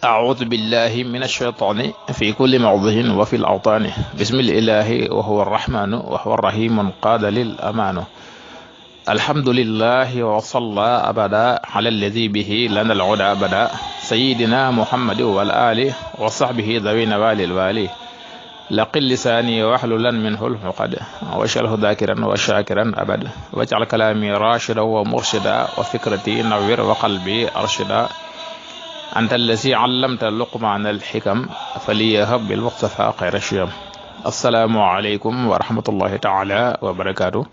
أعوذ بالله من الشيطان في كل موضع وفي الأوطان بسم الإله وهو الرحمن وهو الرحيم قاد للأمان الحمد لله وصلى أبدا على الذي به لنا العدى أبدا سيدنا محمد والآل وصحبه ذوي نوال الوالي لقل لساني واحللا منه العقد واجعله ذاكرا وشاكرا أبدا واجعل كلامي راشدا ومرشدا وفكرتي نوّر وقلبي أرشدا أنت الذي علمت لقمان الحكم فليهب بالمقتفى خير الشيم السلام عليكم ورحمة الله تعالى وبركاته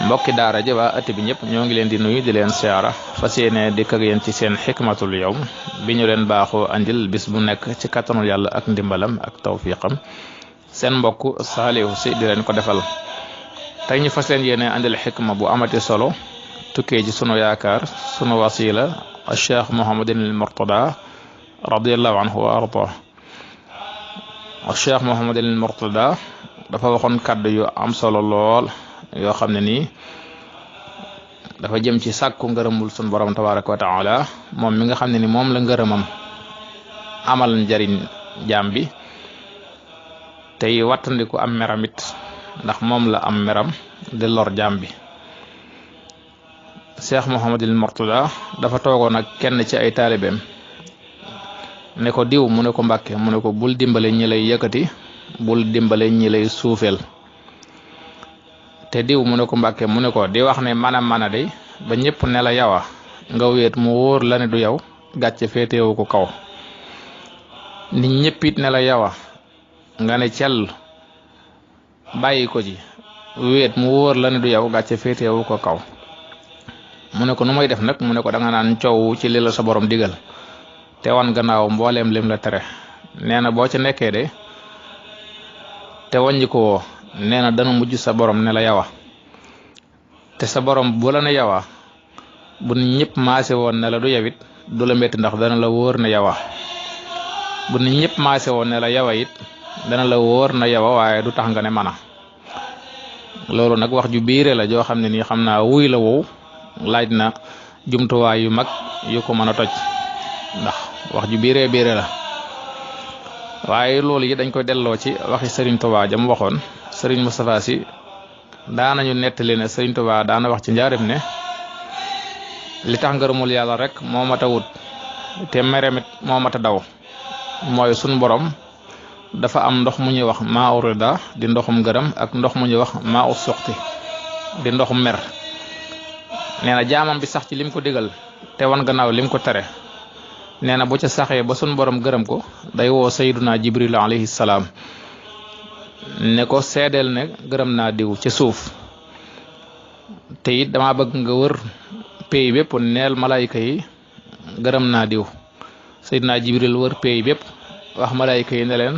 mbokki daara ji waa ëtt bi ñëpp ñoo ngi leen di nuyu di leen siyaara fas yéene dikk ak yéen ci seen xikmatul yawm bi ñu leen baaxoo andil bis bu nekk ci kattanul yàlla ak ndimbalam ak tawfiqam seen mbokk Saalihu Si di leen ko defal tey ñu fas leen yéene andil xikma bu amati solo tukkee ji sunu yaakaar sunu wasila Cheikh Mouhamadin al Murtada radiyallahu anhu wa arda Cheikh Mouhamadin al Murtada dafa waxoon kàddu yu am solo lool yoo xam ne nii dafa jëm ci sàkku ngërëmul sun borom tabaraka wa taala moom mi nga xam ne ni moom la ngërëmam amal njariñ jaam bi tey wattandiku am meramit ndax moom la am meram di lor jaam bi Cheikh Mouhamadul Murtada dafa toogoon ak kenn ci ay taalibeem ne ko diw mu ne ko Mbàkke mu ne ko bul dimbale ñi lay yëkkati bul dimbale ñi lay suufeel te diw mu ne ko Mbàkke mu ne ko di wax ne mana day ba ñëpp ne la yawa nga wéet mu wóor la ne du yow gàcce féetewu ko kaw nit ñëpp it ne la yawa nga ne cell bàyyi ko ci wéet mu wóor la ne du yow gàcce féetewu ko kaw mu ne ko nu may def nag mu ne ko da nga naan coow ci li la sa borom digal te wan gannaaw mbooleem lim la tere nee na boo ca nekkee de te wàññi ko woo nee na dana mujj sa borom ne la yawa te sa borom bu la ne yawa bu nit ñëpp maase woon ne la du yawit du la metti ndax dana la wóor ne yawa bu nit ñëpp maase woon ne la yawa it dana la wóor na yawa waaye du tax nga ne mana loolu nag wax ju biire la joo xam ne nii xam naa wuy la wow laaj na jumtuwaay yu mag yu ko mën a toj ndax wax ju biire la waaye loolu yi dañ koy delloo ci waxi Serigne Touba jam waxoon Serigne Moustapha Sy daanañu nettali ne Serigne Touba daana wax ci njaarim ne li tax ngërëmul yàlla rek moo mat a wut te meremit moo mat a daw mooy sun borom dafa am ndox mu ñuy wax maa urida di ndoxum ngërëm ak ndox mu ñuy wax maa u suxti di ndoxum mer nee na jaamam bi sax ci lim ko digal te wan gannaaw lim ko tere nee na bu ca saxee ba sun borom gërëm ko day woo sayyiduna Jibril alayhi salaam ne ko seedeel ne gërëm naa diw ci suuf te it dama bëgg nga wër pays bépp neel malayka yi gërëm naa diw sayyiduna Jibril wër pays bépp wax malayka yi ne leen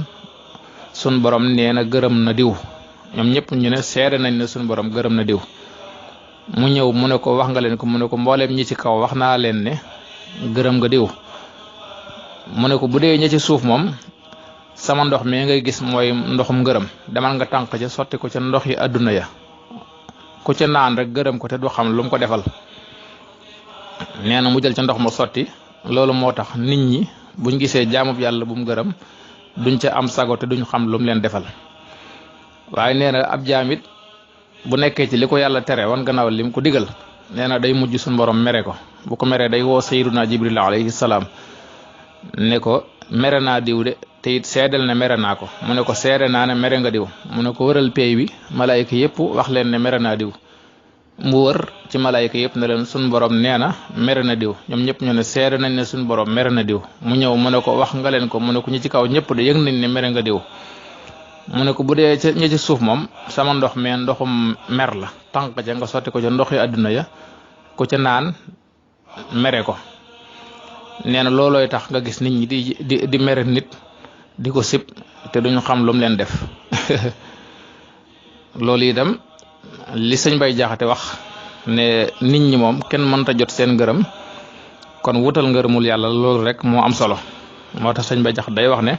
sun borom nee na gërëm na diw ñoom ñëpp ñu ne seede nañ ne sun borom gërëm na diw mu ñëw mu ne ko wax nga leen ko mu ne ko mbooleem ñi ci kaw wax naa leen ne gërëm nga diw mu ne ko bu dee ñi ci suuf moom sama ndox mi ngay gis mooy ndoxum ngërëm demal nga tànk ca sotti ko ca ndox yi àdduna ya ku ca naan rek gërëm ko te du xam lu mu ko defal nee na mu jël ca ndox ma sotti loolu moo tax nit ñi buñ gisee jaamub yàlla bu mu gërëm duñ ca am sago te duñ xam lu mu leen defal waaye nee na ab jaamit bu nekkee ci li ko yàlla tere wan gannaaw lim ko digal nee na day mujj suñu borom mere ko bu ko meree day woo sayyiduna Jibril alayhi salaam ne ko mere naa diw de te it seedal ne mere naa ko mu ne ko seede naa ne mere nga diw mu ne ko wëral pay bi malayka yëpp wax leen ne mere naa diw mu wër ci malayka yëpp ne leen suñu borom nee na mere na diw ñoom ñëpp ñu ne seede nañ ne suñu borom mere na diw mu ñëw mu ne ko wax nga leen ko mu ne ko ñi ci kaw ñëpp de yëg nañ ne mere nga diw mu ne ko bu dee ñi ci suuf moom sama ndox mee ndoxum mer la tànk ca nga sotti ko ca ndox yi àdduna ya ku ca naan mere ko nee na loolooy tax nga gis nit ñi di mere nit di ko sib te duñu xam lu mu leen def loolu itam li sëñ Bay Jaxate wax ne nit ñi moom kenn mënta jot seen ngërëm kon wutal ngërëmul yàlla loolu rek moo am solo moo tax sëñ Bay Jaxate day wax ne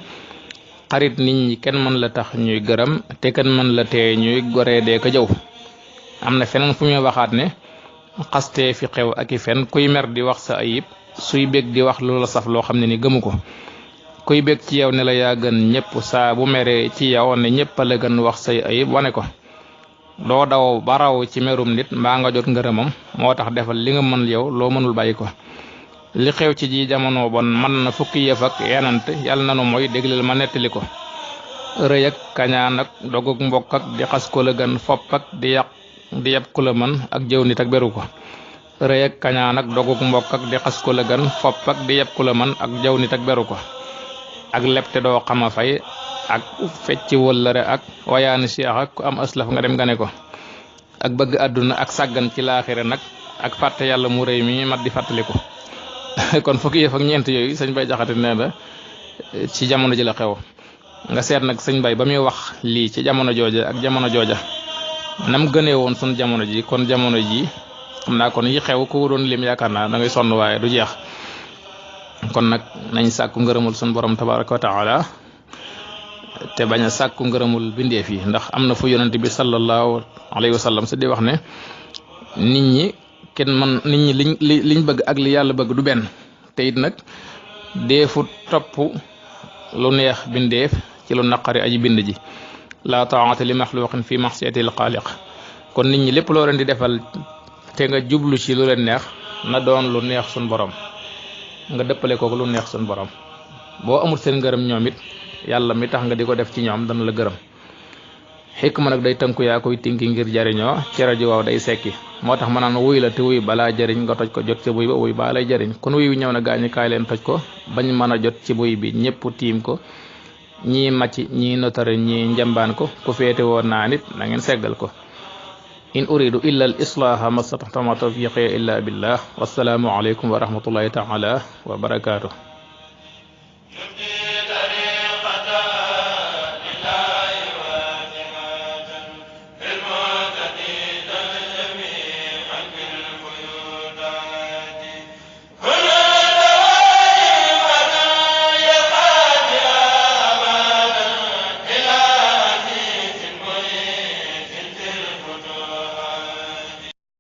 xarit nit ñi kenn mën la tax ñuy gërëm te kenn mën la tee ñuy goree dee ko jëw am na feneen fu muy waxaat ne xastee fi xew ak i fen kuy mer di wax sa ayib suy bég di wax lu la saf loo xam ne ni gëmu ko kuy bég ci yow ne la yaa gën ñëpp saa bu meree ci yow ne ñëpp la gën wax say ayib wane ko doo daw ba raw ci merum nit mbaa nga jot ngërëmam moo tax defal li nga mën yow loo mënul bàyyi ko li xew ci ji jamono bon mën na fukki yëf ak yanant yàlla nanu mooy dégleel ma nettali ko rëy ak kañaan ak dogug mbokk ak di xas ko la gën fopp ak di yab ku la mën ak jëw nit ak beru ko rëy ak kañaan ak dogug mbokk ak di xas ko la gën fopp ak di yab ku la mën ak jëw nit ak beru ko ak lebte doo xama fay ak fecci wëllëre ak wayaani seex ak ku am aslaf nga dem nga ne ko ak bëgg àdduna ak sàggan ci laaxira nag ak fàtte yàlla mu rëy mi mat di fàttaliku kon fukki yëf ak ñeent yooyu sëñ Bay Jaxate nee na ci jamono ji la xew nga seet nag sëñ Bay ba muy wax lii ci jamono jooja ak jamono jooja nam gënee woon sun jamono ji kon jamono ji xam naa kon yi xew ku doon lim yaakaar naa da ngay sonn waaye du jeex kon nag nañ sàkku ngërëmul sun borom tabaraka wa taala te bañ a sàkku ngërëmul bindeef yi ndax am na fu yonente bi sallallahu alayhi wa sallam sa di wax ne nit ñi kenn man nit ñi liñ bëgg ak li yàlla bëgg du benn te it nag deefu topp lu neex bindeef ci lu naqari aji bind ji la taa'ata li maxluqin fi maxsiyatil xaaliq kon nit ñi lépp loo leen di defal te nga jublu ci lu leen neex na doon lu neex sun borom nga dëppale ko lu neex sun borom boo amul seen ngërëm ñoom it yàlla mi tax nga di ko def ci ñoom dana la gërëm xikma nag day tënku yaa koy tinki ngir jariñoo cere ji waaw day sekki moo tax ma naan wuy la te wuy balaa jëriñ nga toj ko jot ci buy ba wuy baa lay jëriñ kon wuy bi ñëw na gaañi kaay leen toj ko bañ mën a jot ci buy bi ñëpp tiim ko ñii màcc ñii notari ñii njambaan ko ku féete woon naa nit na ngeen seggal ko in uridu illa al islaha ma stataxta ma tawfiqi illa billah wassalaamu alaykum wa rahmatullahi taala wa barakaatuh